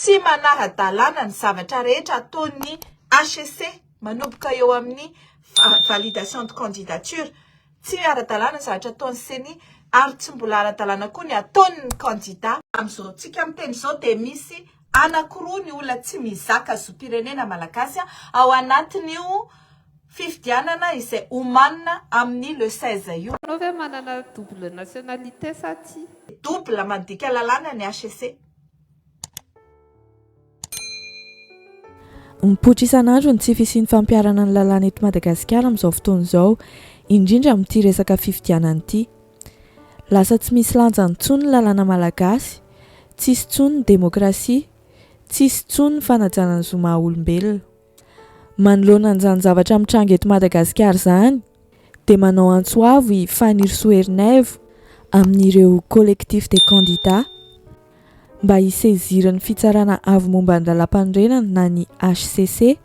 Tsy manara-dalàna ny zavatra rehetra ataon'ny HCC manomboka eo amin'ny validation de candidature. Tsy ara-dalàna ny zavatra ataon'ny ceni ary tsy mbola ara-dalàna koa ny ataon'ny kandida. Amin'izao tsika miteny izao dia misy anankiroa ny olona tsy mizaka zom-pirenena malagasy ao anatin'io fifidianana izay omanina amin'ny le 16 io. Anao ve manana double nationalité sa tsia? Double mandika lalàna ny HCC. Mipoitra isan'andro ny tsy fisian'ny fampiharana ny lalàna eto Madagasikara amin'izao fotoana izao, indrindra amin'ity resaka fifidianana ity. Lasa tsy misy lanjany intsony ny lalàna malagasy, tsisy intsony ny demokrasia, tsisy intsony ny fanajana ny zo maha olombelona. Manoloana an'izany zavatra mitranga eto Madagasikara izany dia manao antso avo i Fanirisoa Ernaivo amin'ireo Collectif des candidats, mba hiseziran'ny Fitsarana Avo momba ny Lalàmpanorenana na ny hcc,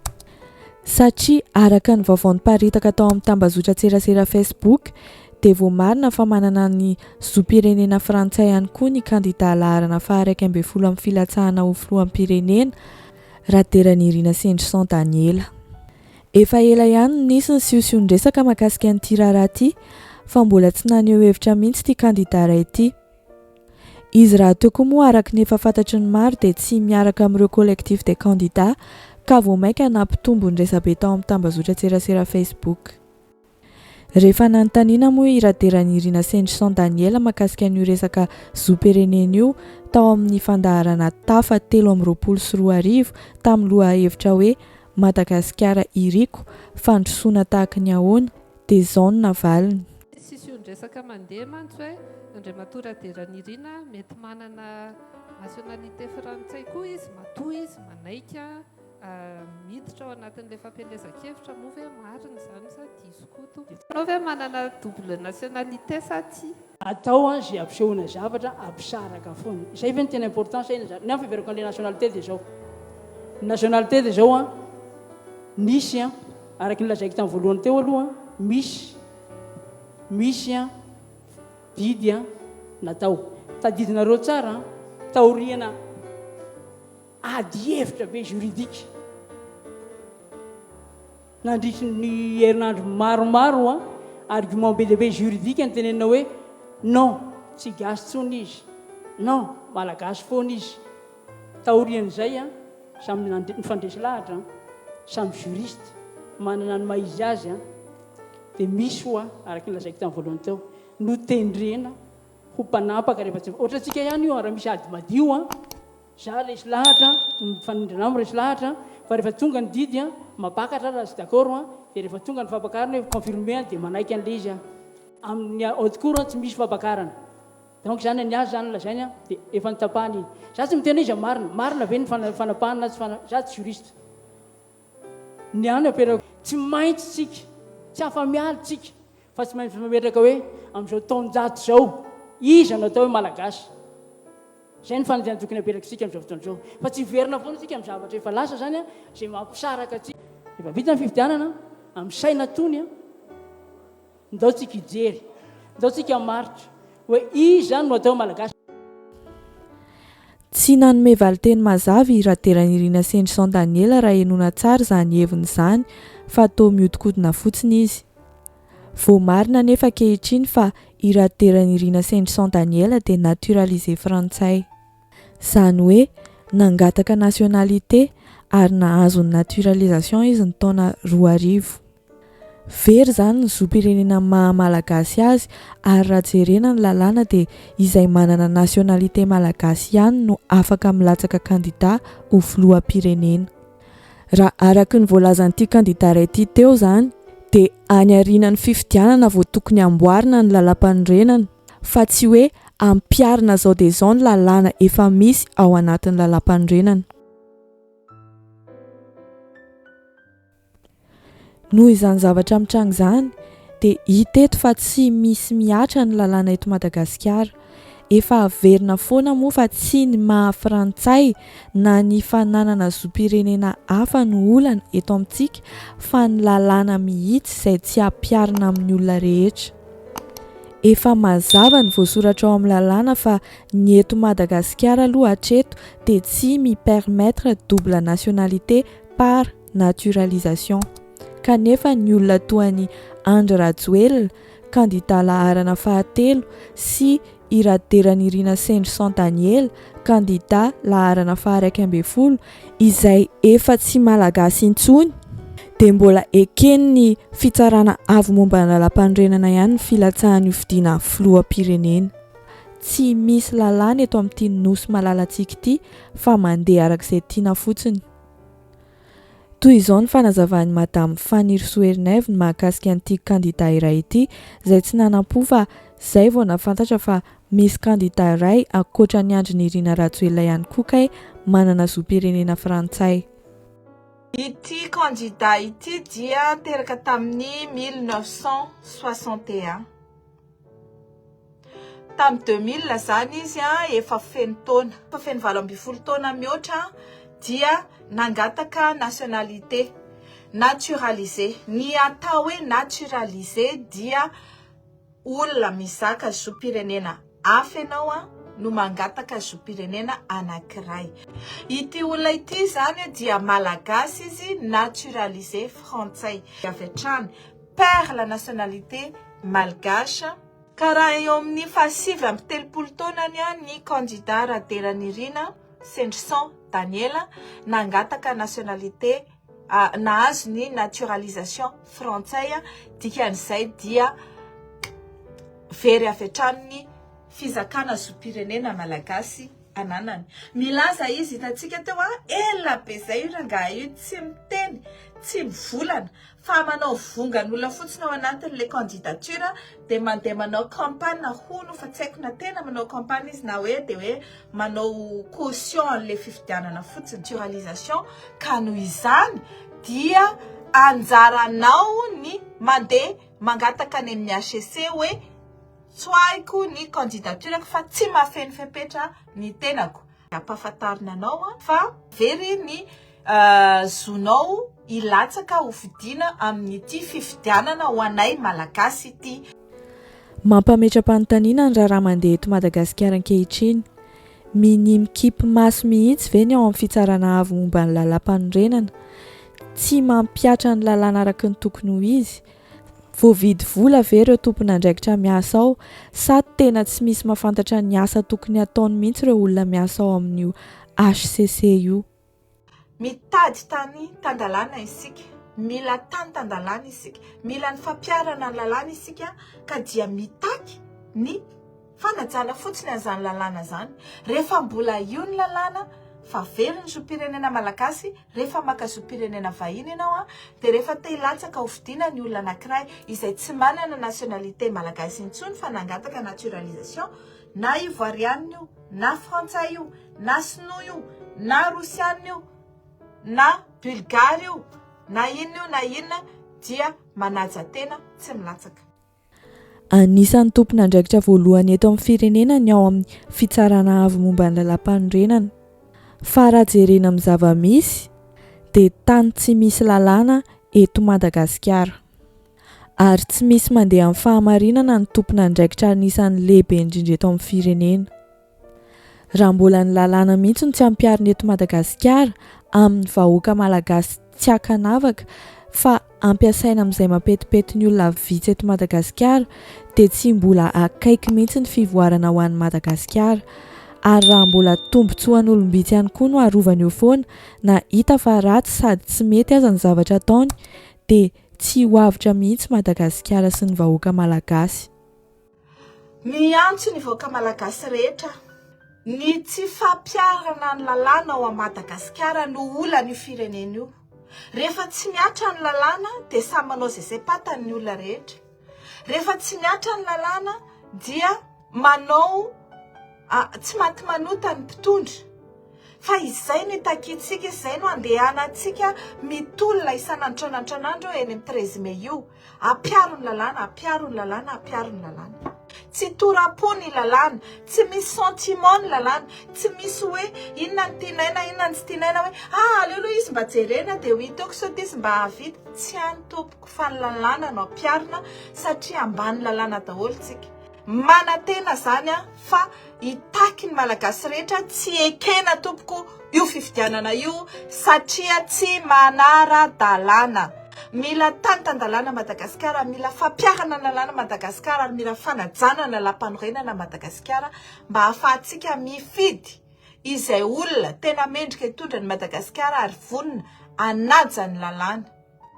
satria araka ny vaovao niparitaka tao amin'ny tambazotran-tserasera Facebook dia voamarina fa manana ny zom-pirenena frantsay ihany koa ny kandidà laharana faha-11 amin'ny filatsahana ho filoham-pirenena, Raderanirina Sendrison Daniela. Efa ela ihany no nisy ny siosion-dresaka mahakasika an'ity raharaha ity fa mbola tsy naneho hevitra mihitsy ity kandidà iray ity. Izy rahateo koa moa araka ny efa fantatry ny maro dia tsy miaraka amin'ireo collectif des candidats ka vao mainka nampitombo ny resabe tao amin'ny tambazotran-tserasera Facebook. Rehefa nanontaniana moa i Raderanirina Sendrison Daniel mahakasika an'io resaka zom-pirenena io tao amin'ny fandaharana Tafa 2023 tamin'ny lohahevitra hoe Madagasikara iriko, fandrosoana tahaka ny ahoana? dia izao no navaliny. Sision-dresaka mandeha mantsy hoe Andriamatoa Raderanirina mety manana nationalité frantsay koa izy matoa izy manaiky miditra ao anatin'ilay fampielezan-kevitra moa ve marina izany sa diso koa tompoko? Ianao ve manana double nationalité sa tsia? Atao an ze ampisehoana zavatra ampisaraka foana. Izay ve no tena important sa inona zany? Ny ahy fiheverako an'ilay nationalité dia izao. Ny nationalité dia izao an, nisy an, Araka ny lazaiko tamin'ny voalohany teo aloha, misy misy didy natao. Tadidinareo tsara taoriana ady hevitra be juridique nandritry ny herinandro maromaro, argument be dia be juridique nitenenina hoe non, tsy gasy intsony izy, non, malagasy foana izy. Taorian'izay, samy nifandresy lahatra, samy juriste, manana ny maha izy azy, dia misy ho'a, araka ny lazaiko tamin'ny voalohany teo, notendrena ho mpanapaka rehefa tsy, ohatrantsika ihany io, raha misy ady madio, za resy lahatra, ny mifanindrina amiko resy lahatra, fa rehefa tonga ny didy, mampakatra aho raha tsy d'accord, dia rehefa tonga ny fampakarana hoe confirmer dia manaiky an'ilay izy aho. Amin'ny haute cour tsy misy fampakarana. Donc zany ny azy zany lazainy an dia efa notapahana iny. Za tsy miteny hoe iza marina, marina ve ny fanapahana na tsy fana, za tsy juriste. Ny ahy no apetrako, tsy maintsy tsika, tsy afa-miala tsika fa tsy maintsy mametraka hoe amin'izao taonjato izao iza no atao hoe malagasy. Izay ny fanontaniana tokony apetrakitsika amin'izao fotoana izao. Fa tsy hiverina foana tsika amin'ny zavatra efa lasa zany an, izay mampisaraka antsika. Efa vita ny fifidianana, amin'ny saina tony an. Ndao tsika hijery, ndao tsika hamaritra hoe iza no atao Malagasy. Tsy nanome valinteny mazava i Raderanirina Sendrison Daniel raha henoina tsara izany heviny izany fa toa mihodinkodina fotsiny izy. Voamarina anefa ankehitriny fa i Raderanirina Sendrison Daniel dia naturalisé frantsay. Izany hoe nangataka nationalité ary nahazo ny naturalisation izy ny taona 2000. Very izany ny zom-pirenena maha malagasy azy ary raha jerena ny lalàna dia izay manana nationalité malagasy ihany no afaka milatsaka kandida ho filoham-pirenena. Raha araka ny voalazan'ity kandida iray ity teo izany dia any aorianan'ny fifidianana vao tokony hamboarina ny lalàmpanorenana fa tsy hoe ampiharina izao dia izao ny lalàna efa misy ao anatin'ny lalàmpanorenana. Noho izany zavatra mitranga izany dia hita eto fa tsy misy mihatra ny lalàna eto Madagasikara. Efa averina foana moa fa tsy ny maha frantsay na ny fananana zom-pirenena hafa no olana eto amintsika fa ny lalàna mihitsy izay tsy ampiharina amin'ny olona rehetra. Efa mazava ny voasoratra ao amin'ny lalàna fa ny eto Madagasikara aloha hatreto dia tsy mi-permettre double nationalité par naturalisation. Kanefa ny olona toa an'i Andry Rajoelina, kandida laharana fahatelo, sy i Raderanirina Sendrison Daniela, kandida laharana faha-11, izay efa tsy Malagasy intsony, dia mbola eken'ny Fitsarana Avo momba ny Lalàmpanorenana ihany ny filatsahany hofidiana filoham-pirenena. Tsy misy lalàna eto amin'ity Nosy malalantsika ity fa mandeha araka izay tiana fotsiny. Toy izao ny fanazavan'i Madame Fanirisoa Ernaivo ny mahakasika an'ity kandida iray ity izay tsy nanam-po fa izay vao nahafantatra fa misy kandida iray ankoatra an'i Andry Nirina Rajoelina ihany koa kay manana zom-pirenena frantsay. Ity kandida ity dia teraka tamin'ny 1961. Tamin'ny 2000 izany izy efa feno taona, efa feno 18 taona mihoatra dia nangataka nationalité, naturalisé. Ny atao hoe naturalisé dia olona mizaka zom-pirenena hafa ianao no mangataka zom-pirenena anankiray. Ity olona ity izany dia malagasy izy naturalisé frantsay avy hatrany, perd la nationalité malgache. Ka raha eo amin'ny faha 39 taonany ny kandida Raderanirina Sendrison Daniela nangataka nationalité nahazo ny naturalisation frantsay, dikan'izay dia very avy hatrany ny fizakana zom-pirenena malagasy ananany. Milaza izy, hitantsika teo, ela be izay io rangahy io tsy miteny, tsy mivolana fa manao vongan'olona fotsiny ao anatin'ilay candidature dia mandeha manao campagne hono fa tsy haiko na tena manao campagne izy na hoe dia hoe manao caution an'ilay fifidianana fotsiny, naturalisation, ka noho izany dia anjaranao ny mandeha mangataka any amin'ny HCC hoe tsoahiko ny candidature-ko fa tsy mahafeno fepetra ny tenako. Ampahafantarina anao fa very ny zonao hilatsaka ho fidiana amin'ity fifidianana ho anay Malagasy ity. Mampametra-panontaniana ny raharaha mandeha eto Madagasikara ankehitriny. Minia mikipy maso mihitsy ve ny ao amin'ny Fitsarana Avo momba ny Lalàmpanorenana? Tsy mampihatra ny lalàna araka ny tokony ho izy? Voavidy vola ve ireo tompon'andraikitra miasa ao sa tena tsy misy mahafantatra ny asa tokony hataony mihitsy ireo olona miasa ao amin'io HCC io? Mitady tany tan-dalàna isika, mila tany tan-dalàna isika, mila ny fampiharana ny lalàna isika ka dia mitaky ny Fanajana fotsiny an'izany lalàna izany. Rehefa mbola io ny lalàna fa very ny zom-pirenena malagasy, rehefa maka zom-pirenena vahiny ianao an, dia rehefa te hilatsaka ho fidiana ny olona anankiray izay tsy manana nationalité malagasy intsony fa nangataka naturalisation, na ivoirianina io, na frantsay io, na sinoa io, na rosianina io, na bulgare io, na inona io na inona dia manaja tena tsy milatsaka. Anisan'ny tompon'andraikitra voalohany eto amin'ny firenena ny ao amin'ny Fitsarana Avo momba ny Lalàmpanorenana. Fa raha jerena amin'ny zava-misy dia tany tsy misy lalàna eto Madagasikara. Ary tsy misy mandeha amin'ny fahamarinana ny tompon'andraikitra anisan'ny lehibe indrindra eto amin'ny firenena. Raha mbola ny lalàna mihitsy no tsy ampiharina eto Madagasikara amin'ny vahoaka malagasy tsy ankanavaka fa ampiasaina amin'izay mampetipety ny olona vitsy eto Madagasikara dia tsy mbola akaiky mihitsy ny fivoarana ho an'i Madagasikara. Ary raha mbola tombotsoan'olom-bitsy ihany koa no arovana eo foana na hita fa ratsy sady tsy mety aza ny zavatra ataony dia tsy ho avotra mihitsy Madagasikara sy ny vahoaka malagasy. Miantso ny vahoaka malagasy rehetra aho. Ny tsy fampiharana ny lalàna ao Madagasikara no olan'io firenena io. Rehefa tsy mihatra ny lalàna dia samy manao izay saim-patany ny olona rehetra. Rehefa tsy mihatra ny lalàna dia manao tsy maty manota ny mpitondra. Fa izay no itakiantsika, izay no andehanantsika mitolona isan'andro tranandro eny amin'ny 13 mai io. Ampiaro ny lalàna, ampiaro ny lalàna, ampiaro ny lalàna. Tsy tora-po ny lalàna, tsy misy sentiment ny lalàna, tsy misy hoe inona no tianay na inona no tsy tianay na hoe ah aleo aloha izy mba jerena dia ho hita eo sao dia izy mba hahavita. Tsy any tompoko fa ny lalàna no ampiharina satria ambany lalàna daholo tsika. Manantena zany aho fa hitaky ny Malagasy rehetra tsy ekena tompoko io fifidianana io satria tsy manara-dalàna. Mila tany tan-dalàna Madagasikara, mila fampiharana ny lalàna Madagasikara ary mila fanajana ny lalàmpanorenana Madagasikara mba hahafahantsika mifidy izay olona tena mendrika hitondra an'i Madagasikara ary vonona hanaja ny lalàna.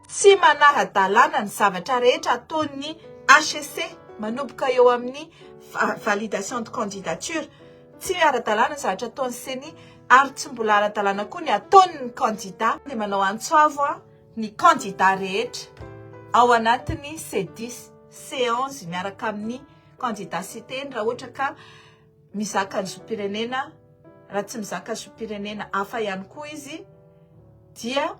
Tsy manara-dalàna ny zavatra rehetra ataon'ny HCC manomboka eo amin'ny validation de candidature. Tsy ara-dalàna ny zavatra ataon'ny ceni ary tsy mbola ara-dalàna koa ny ataon'ny kandida. Dia manao antso avo ny kandida rehetra ao anatin'ny C10, C11 miaraka amin'ny kandida Siteny raha ohatra ka mizaka ny zom-pirenena, raha tsy mizaka zom-pirenena hafa ihany koa izy dia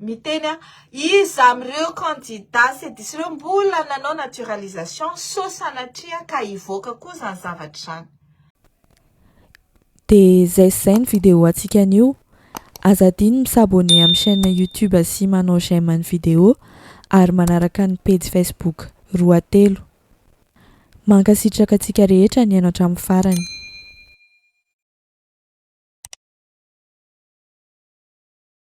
Miteny aho, iza amin'ireo candidat C10 ireo mbola nanao naturalisation sao sanatria ka hivoaka koa izany zavatra izany. Dia zay sy zay ny vidéo antsika anio. Aza adino mi s'abonner amin'ny chaîne youtube sy manao j'aime ny vidéo ary manaraka ny pejy facebook roatelo. Mankasitraka antsika rehetra nihaino hatramin'ny farany.